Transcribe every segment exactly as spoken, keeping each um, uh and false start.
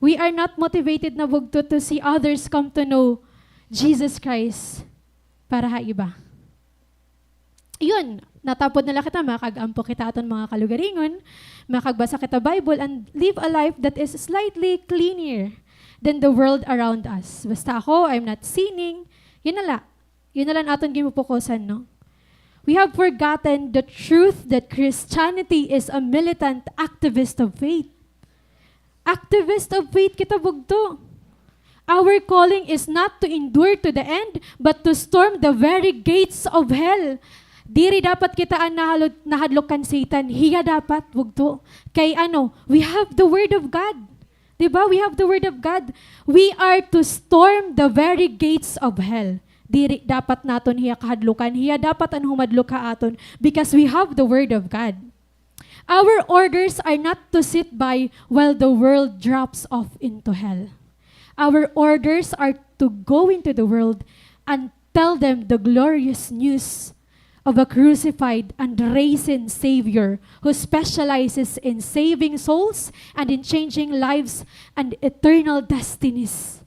We are not motivated na bugto to see others come to know Jesus Christ para ha iba. Yun, natapod na la kita, makag-ampo kita aton mga kalugaringon, makagbasa kita Bible, and live a life that is slightly cleaner than the world around us. Basta ako, I'm not sinning. Yun na la. Yun na la an aton ginpupukosan, no? We have forgotten the truth that Christianity is a militant activist of faith. Activist of faith kita bugto. Our calling is not to endure to the end, but to storm the very gates of hell. Diri dapat kita an nahalo-, nahadlok kan Satan. Hiya dapat, bugto. Kay ano, we have the Word of God. Di ba? We have the Word of God. We are to storm the very gates of hell. Diri dapat naton hiya kahadlukan. Hiya dapat an humadlok ha aton because we have the Word of God. Our orders are not to sit by while the world drops off into hell. Our orders are to go into the world and tell them the glorious news of a crucified and risen Savior who specializes in saving souls and in changing lives and eternal destinies.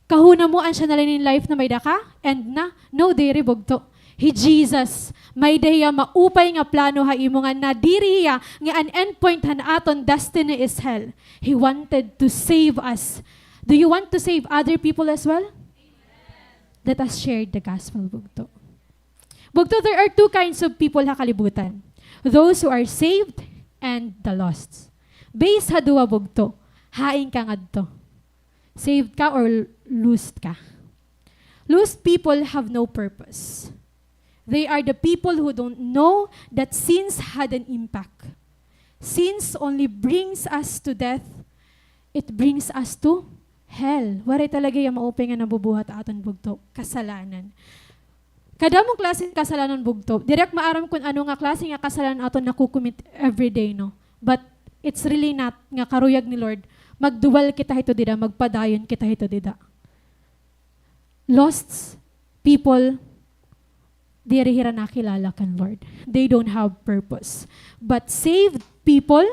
Kahuna mo an siya na la inin life na may-ada ka? End na? No, diri bugto. Hi Jesus, may-ada hiya maupay nga plano ha imo nga nadiri hiya nga an endpoint han aton destiny is hell. He wanted to save us. Do you want to save other people as well? Let us share the gospel, bugto. Bugto, there are two kinds of people ha kalibutan. Those who are saved and the lost. Based ha duha, bugto, hain ka ngadto? Saved ka or lost ka? Lost people have no purpose. They are the people who don't know that sins had an impact. Sins only brings us to death. It brings us to hell. Waray talaga hiya maupay nga nabubuhat aton, bugto, kasalanan. Kadamo klase hin kasalanan, bugto. Diri ak maaram kon ano nga klase nga kasalanan aton nakokomit everyday, no? But it's really not nga karuyag ni Lord, magduwal kita hito dida, magpadayon kita hito dida. Lost people, diri hira nakilala kan Lord. They don't have purpose. But saved people,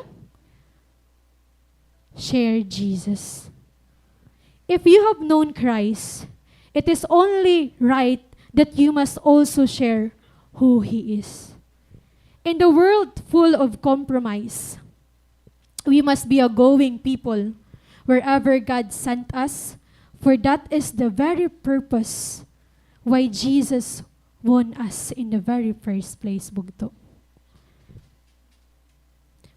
share Jesus. If you have known Christ, it is only right that you must also share who He is. In the world full of compromise, we must be a going people wherever God sent us, for that is the very purpose why Jesus won us in the very first place, bugto.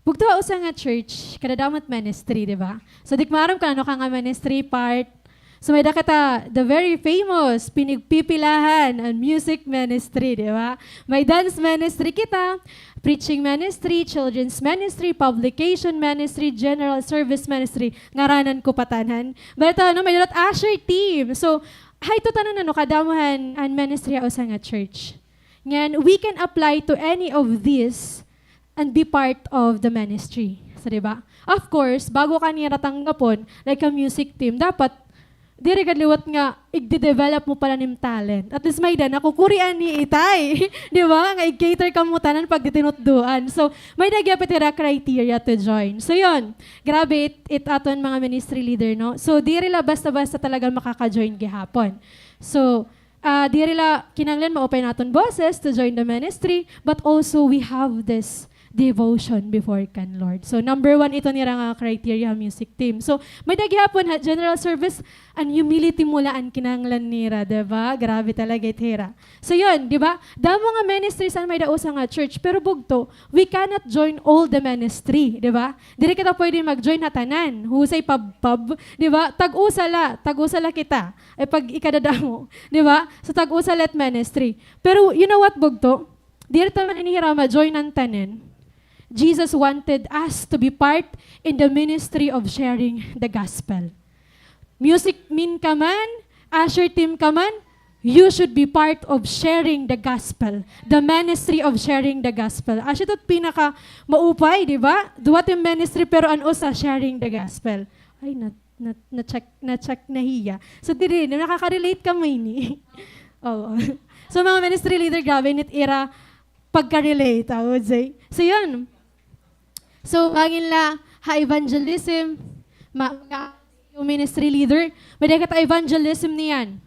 Bugto, ha usa nga church, kadadamo it ministry, di ba? So, di ko maaram kon ano ka nga ministry part. So, may-ada kita, the very famous, pinigpipilahan, an music ministry, di ba? May dance ministry kita, preaching ministry, children's ministry, publication ministry, general service ministry, ngaranan ko pa tanan. But, ano, may-ada usher team. So, ha ito tanan, ano, kadamo han, an ministry ha usa nga church. Ngan, we can apply to any of this and be part of the ministry. So, di ba? Of course, bago ka nira tanggapon, like a music team, dapat diri gad liwat nga igde-develop mo pa la an im talent. At least may-ada nakukurian ni itay. Di ba? Nga ig-cater kamo tanan pagtitinutdoan. So, may-ada gihap it ira criteria to join. So, yun. Grabe it, it aton mga ministry leader, no? So, diri la basta-basta talaga makaka-join gihapon. So, ah, diri la kinahanglan maupay an aton boses to join the ministry, but also we have this devotion before kan Lord. So, number one ito nira nga criteria, music team. So, may-ada gihapon ha general service, an humility mo la an kinahanglan nira, di ba? Grabe talaga it hira. So, yun, di ba? Damo nga ministries an may-ada usa nga church, pero bugto, we cannot join all the ministry, di ba? Diri kita pwede mag-join ha tanan. Husay pab-pab, di ba? Tag-usa la, tag-usa la kita. Ay, pag ikadadamo, di ba? So, tag-usa la it ministry. Pero, you know what, bugto? Diri ta man ini hira ma-join an tanan. Jesus wanted us to be part in the ministry of sharing the gospel. Music min ka man, usher team ka man, you should be part of sharing the gospel, the ministry of sharing the gospel. Asya ito it pinaka maupay, di ba? Duha it im ministry, pero an usa, sharing the gospel. Ay, na, na, na-check, na-check na hiya. So, diri, nakaka-relate kamo ini. Oo. So, mga ministry leader, grabe ini it ira pagka-relate, I would say. So, yun. So, hangin la ha evangelism, ma-, Ministry leader, may-ada kita evangelism niyan.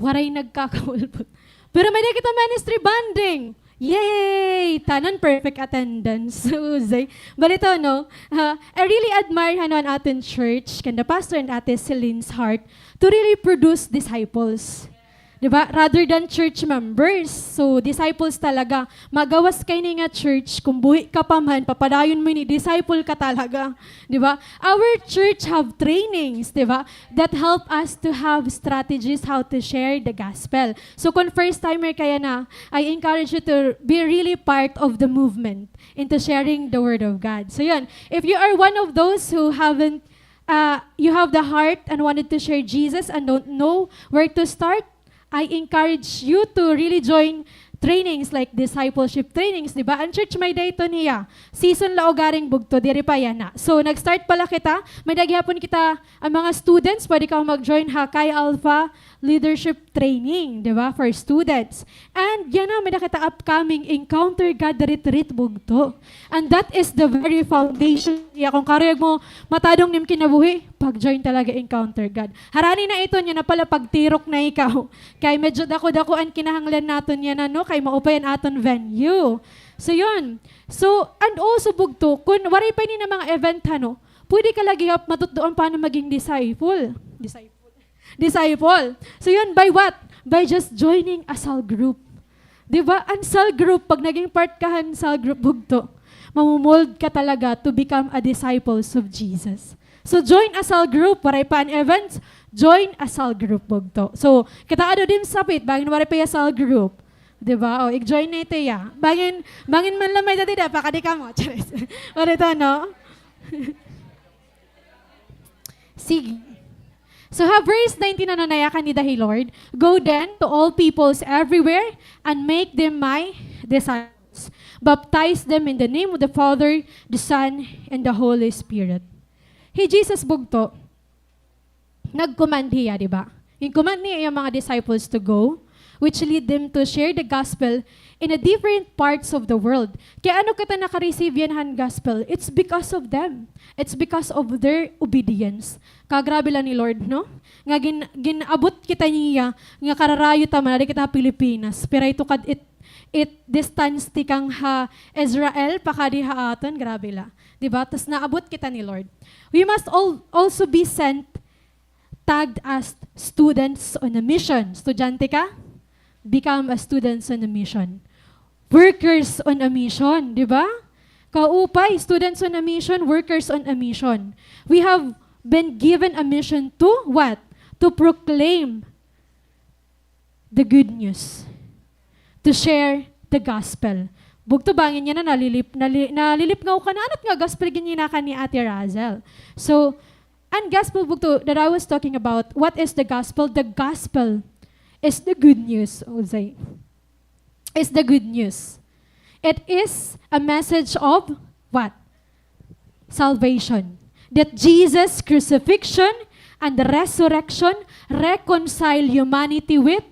Waray nagkakaulbot. Pero may-ada kita ministry bonding. Yay! Tanan perfect attendance. Usay. Balitaw, no? Ha, I really admire, ano, an aton church, kanda pastor and Ate Celine's heart to really produce disciples. Di ba? Rather than church members. So, disciples talaga. Magawas kay ini nga church, kung buhi ka pa man, papadayon mo ini, disciple ka talaga. Di ba? Our church have trainings, di ba? That help us to have strategies how to share the gospel. So, kung first timer ka yana, I encourage you to be really part of the movement into sharing the word of God. So, yun. If you are one of those who haven't, uh, you have the heart and wanted to share Jesus and don't know where to start, I encourage you to really join trainings like discipleship trainings, di ba? An church may-ada iton hiya. Season la ugaring bugto, diri pa yana. So, nag-start pa la kita, may-ada gihapon kita, an mga students, pwede ka mag-join ha Chi Alpha Leadership Training, di ba? For students. And yana, may-ada kita upcoming Encounter God Retreat bugto. And that is the very foundation niya. Kung karuyag mo matadong nim kinabuhi, pag-join talaga Encounter God. Harani na iton yana pala pagtirok na ikaw. Kay medyo dako-dako an kinahanglan naton yana, no? Kay maupay an aton venue. So, yun. So, and also, bugto, kun waray pa ini nga mga event, ano, pwede ka la gihap matutdoan paano maging disciple. Disciple. Disciple. So, yun, by what? By just joining a cell group. Di ba? An cell group, pag naging part ka han cell group, bugto, mamumold ka talaga to become a disciples of Jesus. So, join a cell group. Waray pa an events, join a cell group, bugto. So, kita ado din sapit, bangin waray pa iya cell group. Di ba? O, i-join na ito iya. Bangin, bangin man la may dati da, pakadi kamo. Charis. Waray to, no? Sige. So, ha verse nineteen, ano nayakan nida hi Lord? "Go then to all peoples everywhere and make them my disciples. Baptize them in the name of the Father, the Son, and the Holy Spirit." Hi Jesus bugto, nag-command hiya, di ba? Gin-command niya iya mga disciples to go, which lead them to share the gospel in a different parts of the world. Kay ano kita naka-receive yana han gospel? It's because of them. It's because of their obedience. Kagrabe la ni Lord, no? Nga gin-, gin-abot kita niya, nga kararayo ta man, adi kita ha Pilipinas. Pero ito kad it, it distance tikang ha Israel, pakadi ha aton, grabe la. Di ba? Tas naabot kita ni Lord. We must al-, also be sent tagged as students on a mission. Estudyante ka? Become a students on a mission. Workers on a mission, di ba? Kaupay, students on a mission, workers on a mission. We have been given a mission to what? To proclaim the good news. To share the gospel. Bugto bangin yana nalilip-, nali-, nalilipngaw ka na, ano it nga gospel gin-, gin-, yana kan ni Ate Razel. So, an gospel bugto that I was talking about, what is the gospel? The gospel is the good news, Jose. Is the good news. It is a message of what? Salvation. That Jesus' crucifixion and the resurrection reconcile humanity with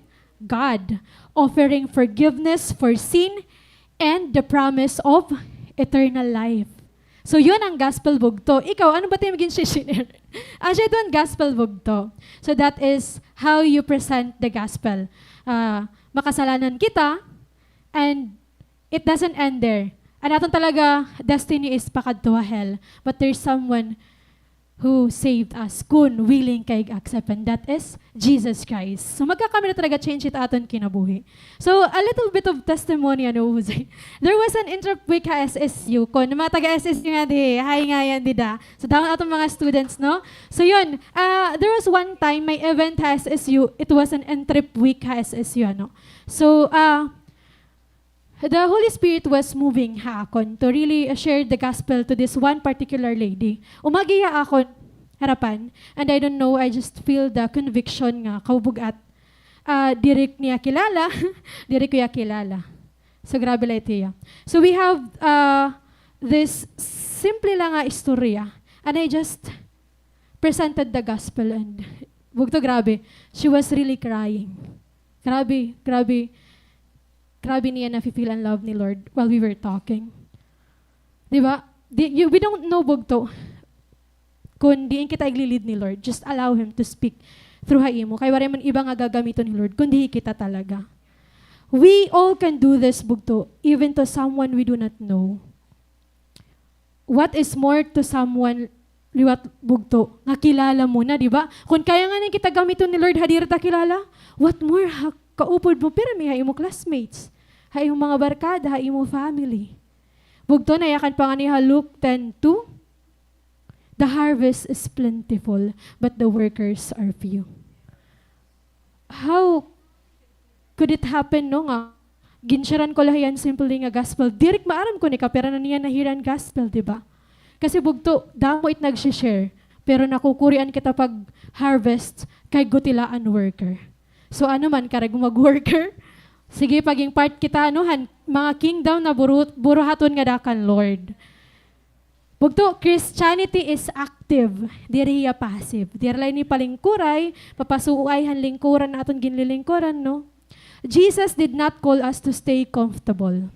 God, offering forgiveness for sin and the promise of eternal life. So, yun an gospel bugto. Ikaw, ano ba it imo gin-share? Asya ito an gospel bugto. So, that is how you present the gospel. Ah, makasalanan kita, and it doesn't end there. An aton talaga destiny is pakadto ha hell. But there's someone who saved us, kun willing ka ig-accept, and that is Jesus Christ. So, magkakamay na talaga change it aton kinabuhi. So, a little bit of testimony, ano, Jose. There was an interp week ha S S U. Kun mga taga S S U nga di, hi nga yan, dida. So, damo aton mga students, no? So, yun, ah, there was one time, may event ha S S U, it was an interp week ha S S U, ano. So, ah, the Holy Spirit was moving ha akon to really, uh, share the gospel to this one particular lady. Umagi hiya ha akon harapan, and I don't know, I just feel the conviction nga kaubug-at, ah, diri niya kilala, diri ko hiya kilala. So, grabe la ito hiya. So, we have, ah, this simple la nga istorya, and I just presented the gospel, and bugto, grabe, she was really crying. Grabe, grabe. Grabe niya nafe-feel an love ni Lord while we were talking. Di ba? Di, you, we don't know, bugto. Kun diin kita igli-lead ni Lord, just allow Him to speak through ha imo. Kay waray man iba nga gagamiton ni Lord, kundi kita talaga. We all can do this, bugto, even to someone we do not know. What is more to someone liwat bugto nga kilala mo na, di ba? Kun kaya ngani kita gamiton ni Lord ha diri ta kilala, what more ha kaupod mo, pirmi ha imo classmates, ha imo mga barkada, ha imo family. Bugto, nayakan pa ngani ha Luke ten two, "The harvest is plentiful, but the workers are few." How could it happen, no, nga gin-share-an ko la hiya hin simple nga gospel? Diri ko maaram kun ikapira na niya na-hear an gospel, di ba? Kasi bugto, damo it nagsi-share, pero nakukurian kita pag-harvest kay gutilaan worker. So, ano man, karuyag mag-worker? Sige, paging part kita, no, han mga kingdom na buru-, buruhaton ngada kan Lord. Bugto, Christianity is active, diri hiya passive. Diri la ini palingkuray, papasuay han lingkuran nga aton ginlilingkuran, no? Jesus did not call us to stay comfortable.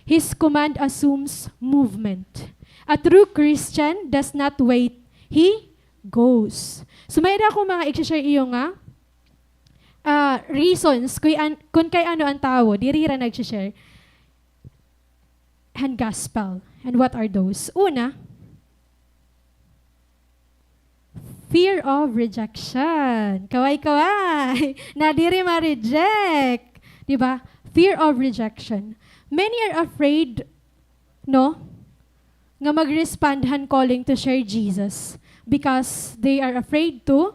His command assumes movement. A true Christian does not wait, he goes. So, may-ada ako mga i-share iyo nga, ah, reasons kay an-, kun kay ano an tawo diri hira nagsi-share han gospel. And what are those? Una, fear of rejection. Kaway-kaway. Na diri ma-reject. Di ba? Fear of rejection. Many are afraid, no, nga mag-respond han calling to share Jesus because they are afraid to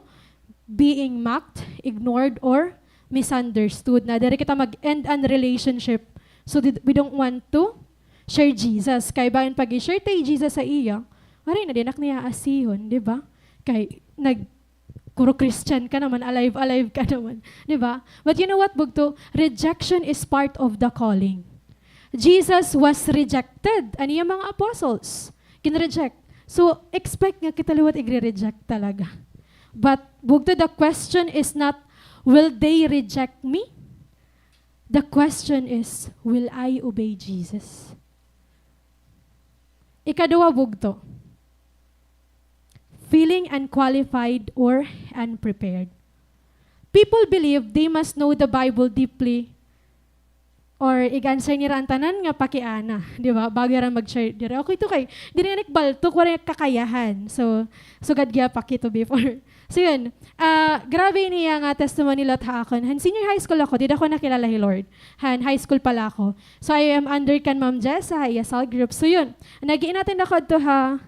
being mocked, ignored, or misunderstood. Na diri kita mag-end an relationship. So, di-, we don't want to share Jesus. Kay bangin pag-i-share ta hi Jesus ha iya, waray na dinak niya asihon, di ba? Kay nag-, puro Christian ka naman, alive, alive ka naman, di ba? But you know what, bugto? Rejection is part of the calling. Jesus was rejected. An iya mga apostles, gin-reject. So, expect nga kita liwat igre-reject talaga. But, bugto, the question is not, "Will they reject me?" The question is, "Will I obey Jesus?" Ikaduha, bugto, feeling unqualified or unprepared. People believe they must know the Bible deeply or ig-answer nira an tanan nga pakiana, di ba? Bago hira mag-share diri. Okay to kay, diri ngani ak baltok, waray ak kakayahan. So, sugad gihap ak hito before. So, yun. Ah, grabe niya nga testimony liwat ha akon. Han senior high school ako, dida ko nakilala hi Lord. Han high school pa la ako. So, I am under kan Ma'am Jessa, ha iya cell group. So, yun. Nag-i-attend ako adto ha,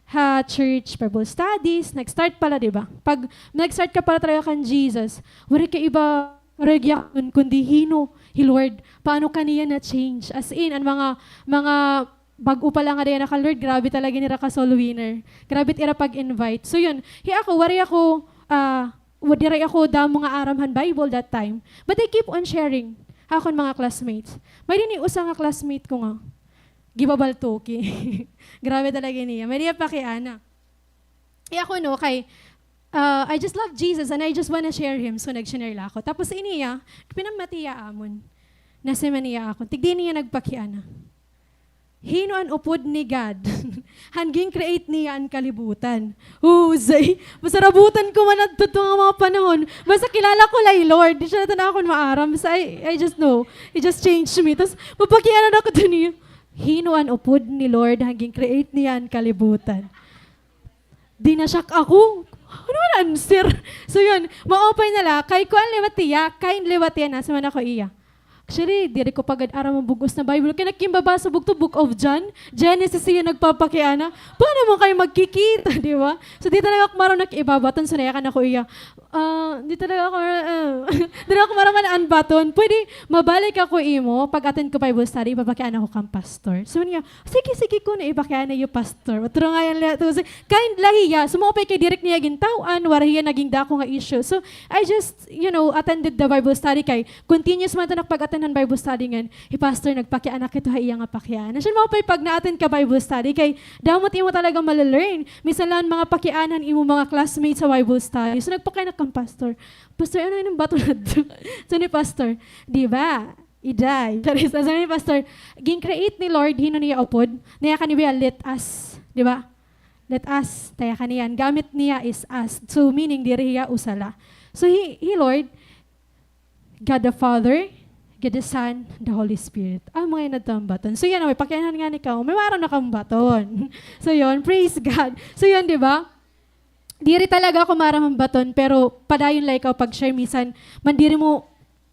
ha church Bible studies. Nag-start pa la, di ba? Pag nag-start ka pa la talaga kan Jesus, waray ka iba, waray gihapon kundi hin-o hi Lord. Paano ka niya na-change? As in, an mga, mga bag-o pa la ngada yana kan Lord, grabe talaga nira ka soul winner. Grabe it ira pag-invite. So, yun. Hi ako, waray ako, ah, wa-, diri ako damo nga aram han Bible that time. But I keep on sharing ha akon mga classmates. May dinhi usa nga classmate ko nga gibabaltoki. Grabe talaga niya. May niya pakiana. Hi ako, no, kay, ah, I just love Jesus and I just wanna share Him. So, nag-share la ako. Tapos, ini niya, pinamati hiya amon. Nasiring man hiya akon. Tigdi niya nagpakiana. Hin-o an upod ni God? Han gin-create niya an kalibutan. Husay, masarabutan ko man adto nga mga panahon. Basta kilala ko la hi Lord. Di siya na it akon maaram. Basta I, I just know. He just changed me. Tas, mapakiana na ako diri niya. Hin-o an upod ni Lord han gin-create niya an kalibutan? Di na-shock ako. Ano an answer? So yun, maupay na la. Kay kuan liwat hiya, kind liwat hiya, nasiring man ako hiya. Actually, diri ko pa gad aram an bug-os na Bible. Kay nagkimbabasa bugto, Book of John, Genesis hiya nagpapakiana. Paano man kay magkikita, di ba? So, di talaga ako marunong nag-ibabaton, so nayakan ako hiya. Ah, di talaga ako, ah, di talaga ako marunong man-anbaton. Pwede, mabalik ako imo, pag-attend ko Bible study, ipapakiana ko kan pastor. So, niya, sige, sige ko na, ipakiana iyo pastor. Otro nga yan, lahat. So, kind la hiya. So, maupay kay diri ak niya gintaw-an, waray hiya naging dako nga issue. So, I just, you know, attended the Bible study kay continuous man ito nak pag-attend han Bible study ngan, hi pastor nagpakiana kay ito ha iya nga pakiana. Siya maupay pag na-attend ka Bible study kay damo it imo talaga male-learn. Minsan la an mga pakiana han imo mga classmates ha Bible study. So, nagpakiana kan pastor. Pastor, ano an baton adto? So, ni pastor, di ba? Iday. Charis, sabi ni pastor, gin-create ni Lord, hin-o niya upod? Niya kaniya, let us, di ba? Let us, ta iya kaniya, an gamit niya is us. So, meaning, diri hiya usa la. So, hi, hi Lord, God the Father, God the Son, the Holy Spirit. Ah, mga yun na ito ang baton. So, yan, may pakianhan nga ni ka, may maaram na kang baton. So, yun, praise God. So, yun, di ba? Diri talaga ako maaram ang baton, pero padayon la ikaw pag-share, misan, man diri mo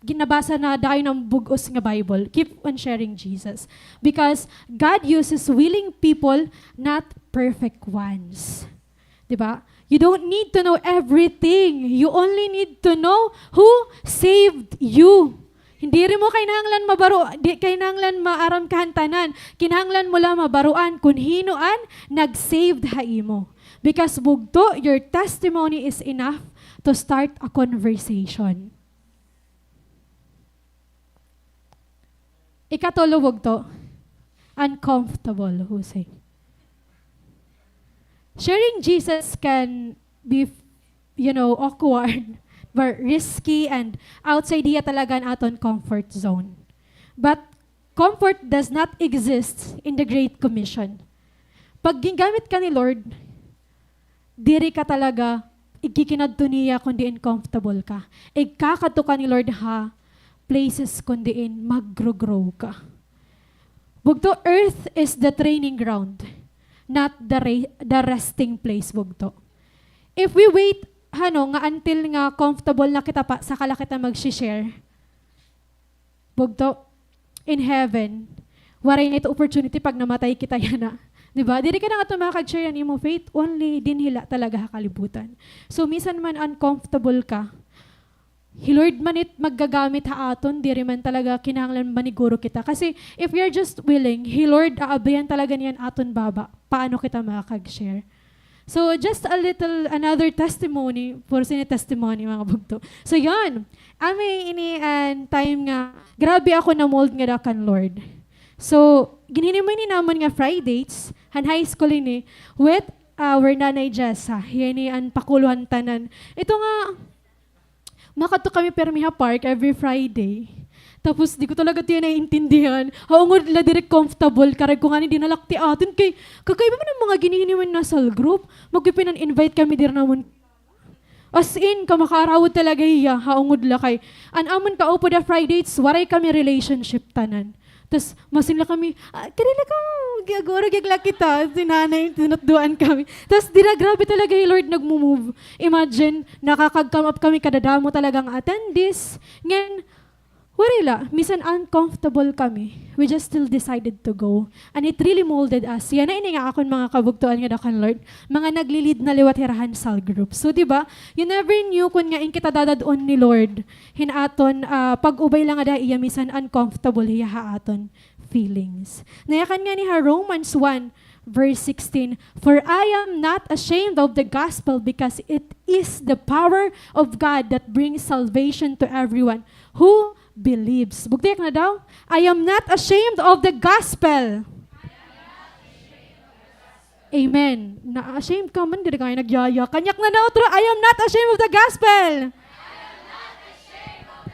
ginabasa na dayon an bug-os nga Bible. Keep on sharing Jesus. Because God uses willing people, not perfect ones. Di ba? You don't need to know everything. You only need to know who saved you. Diri mo kinahanglan mabaro-, di kinahanglan maaram ka han tanan. Kinahanglan mo la mabaroan kun hin-o an nag-saved ha imo. Because bugto, your testimony is enough to start a conversation. Ikatulo, bugto, uncomfortable, Jose. Sharing Jesus can be, you know, awkward, but risky, and outside hiya talaga han aton comfort zone. But comfort does not exist in the Great Commission. Pag gingamit ka ni Lord, diri ka talaga igkikinadto niya kun diin comfortable ka. Igkakadto ka ni Lord ha places kun diin magro-grow ka. Bugto, earth is the training ground, not the re-, the resting place, bugto. If we wait, hano, nga until nga comfortable na kita pa, saka la kita magsi-share, bugto, in heaven, waray na ito opportunity pag namatay kita yana. Di ba? Diri ka na nga makakag-share an imo faith, only dinhi la talaga ha kalibutan. So, misan man uncomfortable ka, hi Lord man it maggagamit ha aton, diri man talaga kinahanglan maniguro kita. Kasi, if we are just willing, hi Lord, aabrihan talaga niya an aton baba. Paano kita makakag-share? So, just a little, another testimony, for sini testimony, mga bugto. So, yun. Amo ini an time nga, grabe ako na-mold ngada kan Lord. So, ginhinimo ini namon nga Fridates, han high school ini, with our Nanay Jessa. Hiya ini an pakulo han tanan. Ito nga, makadto kami pirmi ha park every Friday. Tapos, di ko talaga tiya naiintindihan. Ha ungod la diri comfortable, karuyag ko ngani dinala ak ti aton kay kakaiba man an mga ginhinimo han cell group. Magpipinan-invite kami diri namon. As in, kamakaarawod talaga hiya, ha ungod la kay an amon kaupod ha Fridates, waray kami relationship tanan. Tas, masin la kami, "Ah, kadi la ko, giyaguro, giyag la kita," si nanay, tinutdoan kami. Tas, dira, grabe talaga hi Lord nagmo-move. Imagine, nakakag-come up kami, kadadamo talaga nga attendees. Ngan, waray la, misan uncomfortable kami, we just still decided to go. And it really molded us. Yana ini nga akon mga kabugtoan ngada kan Lord, mga nagli-lead na liwat hira han cell group. So, di ba, you never knew kun ngan kita dadad-on ni Lord hin aton, ah, pag-ubay la ngada ha iya, misan uncomfortable hiya ha aton feelings. Nayakan ngani ha Romans one, verse sixteen, "For I am not ashamed of the gospel, because it is the power of God that brings salvation to everyone who believes." Bugto, yakan na daw. "I am not ashamed of the gospel." Amen. Na-ashamed ka man, diri ka nga nagyayakan. Yakan na daw utro, "I am not ashamed of the gospel."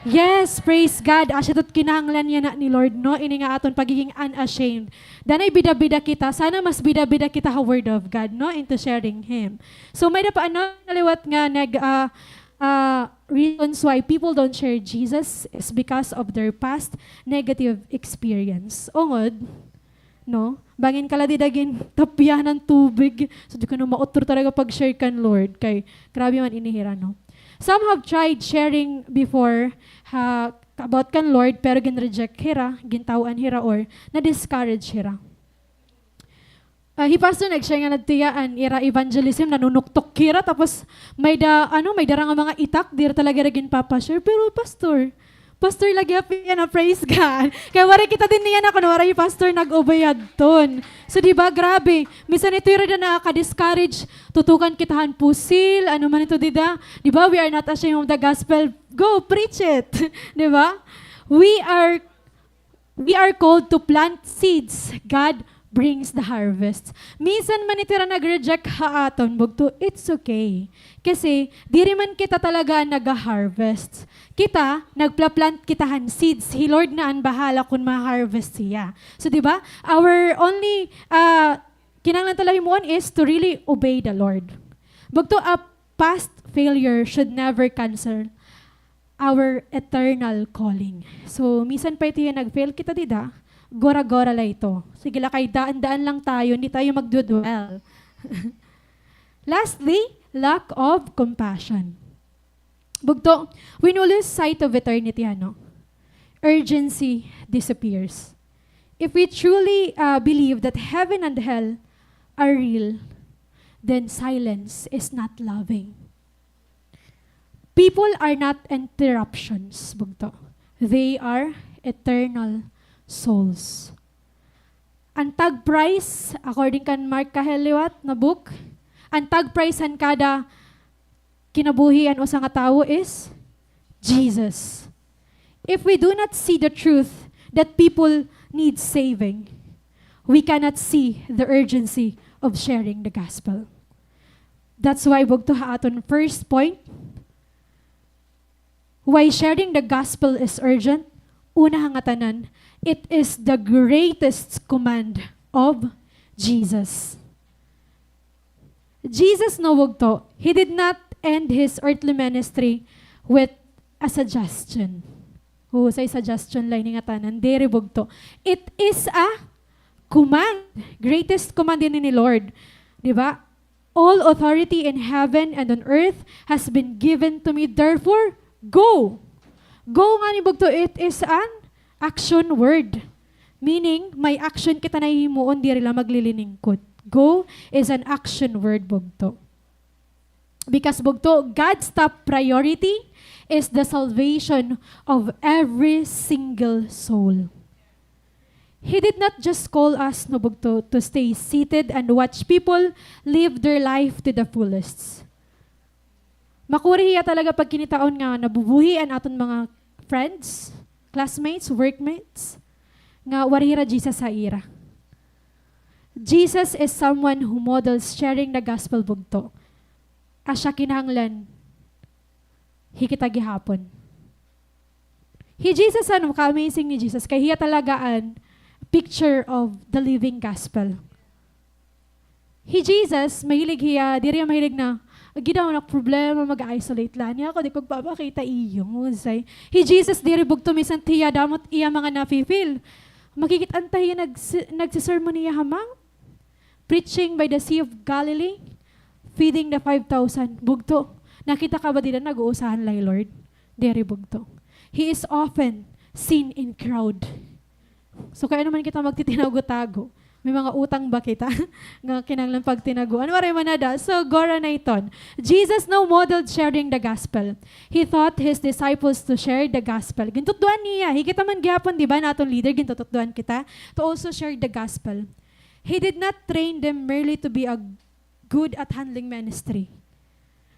Yes, praise God. Asya ito it kinahanglan yana ni Lord, no? Ini nga aton pagiging unashamed. Danay bida-bida kita. Sana mas bida-bida kita ha Word of God, no? Into sharing Him. So, may-ada pa, ano, na liwat nga nag-, ah, ah, reasons why people don't share Jesus is because of their past negative experience. Ungod, no? Bangin ka la dida gintapyahan han tubig. So, di ko na mautro talaga pag-share kan Lord. Kay, grabe man ini hira, no? Some have tried sharing before, ha, about kan Lord, pero gin-reject hira, gintaw-an hira, or na-discourage hira. Ah, hi Pastor nag-share nga nadto hiya an ira evangelism, nanunuktok hira, tapos may da, ano, may dara nga mga itak, diri talaga hira ginpapa-share. Pero, Pastor, Pastor la gihap yana, praise God. Kay waray kita dinhi yana kun waray hi Pastor nag-ubay hadton. So, di ba, grabe. Misan ito hira da nakaka-discourage, tutukan kita han pusil, ano man ito dida. Di ba, we are not ashamed of the gospel. Go, preach it. Di ba? We are We are called to plant seeds. God brings the harvest. Minsan man ito hira nag-reject ha aton, bugto, it's okay. Kasi, diri man kita talaga an naga-harvest. Kita, nagpla-plant kita han seeds. Hi Lord na an bahala kun ma-harvest hiya. So, di ba? Our only, ah, kinahanglan ta la himuon is to really obey the Lord. Bugto, a past failure should never cancel our eternal calling. So, misan pa ito hiya nag-fail kita dida, gora-gora la ito. Sige la kay daan-daan lang tayo, hindi tayo magdudwell. Lastly, lack of compassion. Bugto, when we lose sight of eternity, ano, urgency disappears. If we truly, uh, believe that heaven and hell are real, then silence is not loving. People are not interruptions, bugto. They are eternal souls. An tag price, according kan Mark Kaheliwat na book, an tag price han kada kinabuhi han usa nga tawo is Jesus. If we do not see the truth that people need saving, we cannot see the urgency of sharing the gospel. That's why, bugto, ha aton first point, why sharing the gospel is urgent. Una ha ngatanan, it is the greatest command of Jesus. Jesus, no, bugto, he did not end his earthly ministry with a suggestion. Husay suggestion la ini ngatanan. Diri, bugto. It is a command. Greatest command ini ni Lord. Di ba? "All authority in heaven and on earth has been given to me. Therefore, go." Go ngani, bugto, it is an action word. Meaning, may action kita na hihimuon, diri la magliliningkod. Go is an action word, bugto. Because, bugto, God's top priority is the salvation of every single soul. He did not just call us, no, bugto, to stay seated and watch people live their life to the fullest. Makuri hiya talaga pagkinitaon nga nabubuhi an aton mga friends, classmates, workmates, nga waray hira Jesus ha ira. Jesus is someone who models sharing the gospel, bugto. Asya kinahanglan hi kita gihapon. Hi Jesus, ano, ka-amazing ni Jesus, kay hiya talaga an picture of the living gospel. Hi Jesus, mahilig hiya, diri hiya mahilig na, "Agi daw nak problema, mag-isolate la niya ako, di ko pagpapakita iyo." Say, hi Jesus, diri, bugto, misan hiya damo it iya mga nafi-feel. Makikit-an ta hiya nagsi-, nagsisermon hiya ha mount. Preaching by the Sea of Galilee, feeding the five thousand. Bugto, nakita ka ba dida nag-uusahan la hi Lord? Diri, bugto. He is often seen in crowd. So, kay ano man kita magtitinago-tago? May mga utang ba kita nga kinahanglan pagtinaguan? Waray man ada. So, gora na iton. Jesus, no, modeled sharing the gospel. He taught his disciples to share the gospel. Gintutdoan niya. Hi kita man gihapon, di ba, na aton leader, gintututdoan kita to also share the gospel. He did not train them merely to be a good at handling ministry,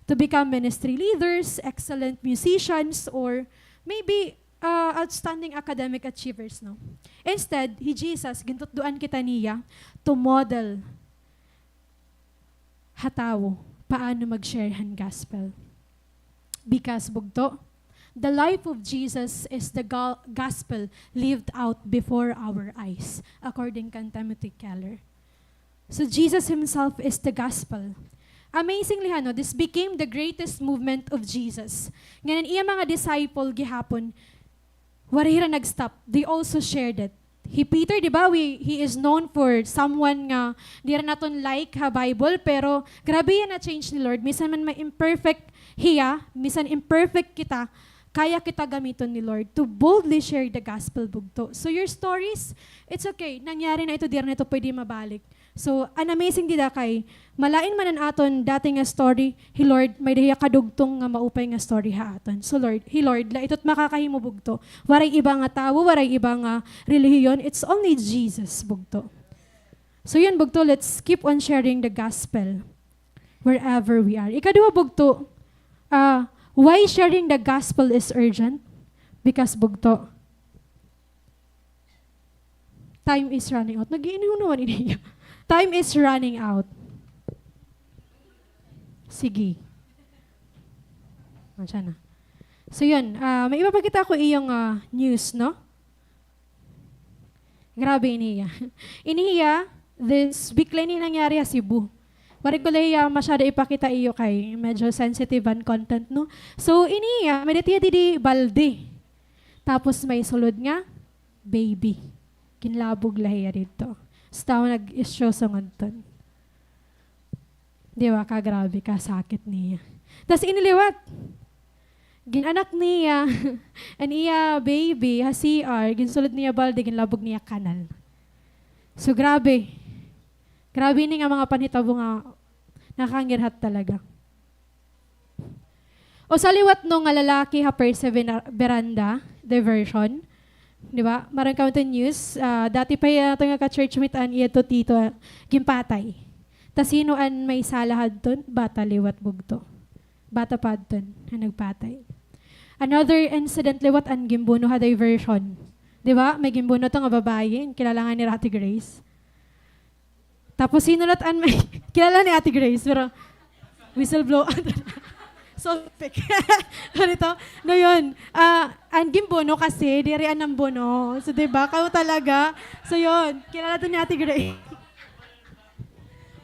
to become ministry leaders, excellent musicians, or maybe, uh, outstanding academic achievers, no? Instead, hi Jesus, gintutdoan kita niya to model ha tawo paano mag-share han gospel. Because, bugto, the life of Jesus is the go-, gospel lived out before our eyes, according kan Timothy Keller. So, Jesus himself is the gospel. Amazingly, ano, this became the greatest movement of Jesus. Ngan an iya mga disciple gihapon, waray hira nag-stop. They also shared it. Hi Peter, di ba, we, he is known for someone nga diri naton like ha Bible, pero grabe hiya na-change ni Lord. Misan man ma-imperfect hiya, misan imperfect kita, kaya kita gamiton ni Lord to boldly share the gospel, bugto. So your stories, it's okay. Nangyari na ito, diri na ito pwede mabalik. So, an amazing dida kay, malain man an aton dati nga story, hi Lord, may-ada hiya kadugtong nga maupay nga story ha aton. So, Lord, hi Lord, la ito it makakahimo, bugto. Waray iba nga tawo, waray iba nga relihiyon, it's only Jesus, bugto. So, yun, bugto, let's keep on sharing the gospel wherever we are. Ikaduha, bugto, ah, why sharing the gospel is urgent? Because, bugto, time is running out. Nag-iingon naman ini. Time is running out. Sige. Asya na. So, yun. Ah, may ipapakita ko iyong, ah, news, no? Grabe ini hiya. Ini hiya, This week la ini nangyari ha Cebu. Waray ko la hiya masyado ipakita iyo kay medyo sensitive an content, no? So, ini hiya, may-ada hiya didi balde. Tapos may sulod nga baby. Ginlabog la hiya didto. Tapos tawo nag-isyoso ngadton. Di ba, kagrabe, kasakit niya. Tas ini liwat, gin-anak niya an iya baby ha C R, ginsulod niya balde, ginlabog niya kanal. So, grabe. Grabe ini nga mga panhitabo nga nakangirhat talaga. Usa liwat, no, nga lalaki ha Perseveranda, diversion. Di ba? Maaram kamo iton news, ah, dati pa hiya aton nga ka-churchmate an iya to tito, ah, ginpatay. Tas hin-o an may sala hadton? Bata liwat bugto. Bata pa hadton an nagpatay. Another incident liwat an ginbuno ha diversion. Di ba? May ginbuno to nga babaye, kilala ngani hira Ate Grace. Tapos, hin-o liwat an may, kilala ni Ate Grace, pero whistleblower. Suspek. Ganito. No, yun. Ah, an ginbuno kasi, diri an nambuno. So, di ba? Kamo talaga. So, yun. Kilala to ni Ate Grace.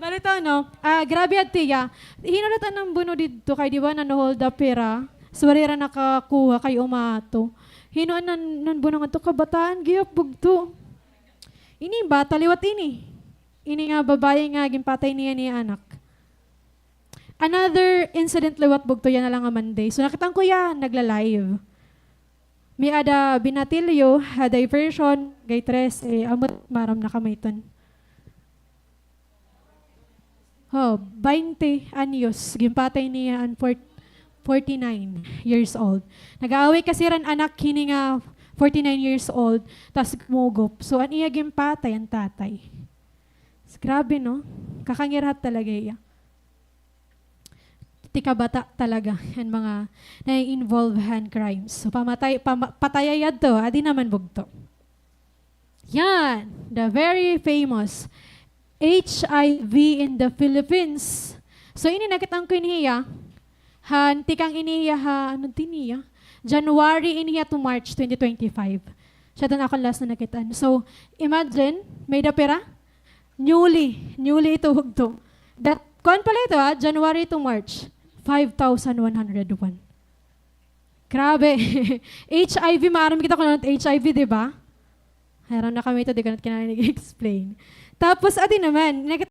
Ganito, no? Ah, grabe hadto hiya. Hin-o liwat an nambuno didto kay, di ba, nano-hold up hira. So, waray hira nakakuha kay umato. Hin-o an nan-, nambuno ngadto? Kabataan gihap bugto. Ini, bata liwat ini. Ini nga babaye nga ginpatay niya an iya anak. Another incident liwat bugto yana la nga Monday. So, nakit-an ko hiya nagla-live. May-ada binatilyo ha diversion, gate trese, ambot maaram na kamo iton. Ho, baynte anyos, ginpatay niya an four-, forty-nine years old. Nag-aaway kasi hira han anak hini nga forty-nine years old, tas gumugop. So, an iya ginpatay an tatay. Grabe, no? Kakangirhat talaga hiya. Tikabata talaga an mga nai-involve han crimes. So, pamatay, pama-, patayay yadto, adi naman bugto. Yan, the very famous H I V in the Philippines. So, ini nakit-an ko ini hiya. Han, tikang ini hiya ha, ano din hiya? January ini hiya to March twenty twenty-five. Siya din akon last na nakit-an. So, imagine, may-ada pira? Newly, newly ito bugto. That, kuan pala ito, ha, January to March, five thousand one hundred one. Grabe. H I V, maaram kita kun ano it H I V, di ba? Hayran na kami ito, di ko na kinahanglan i-explain. Tapos, adi naman, nakit-,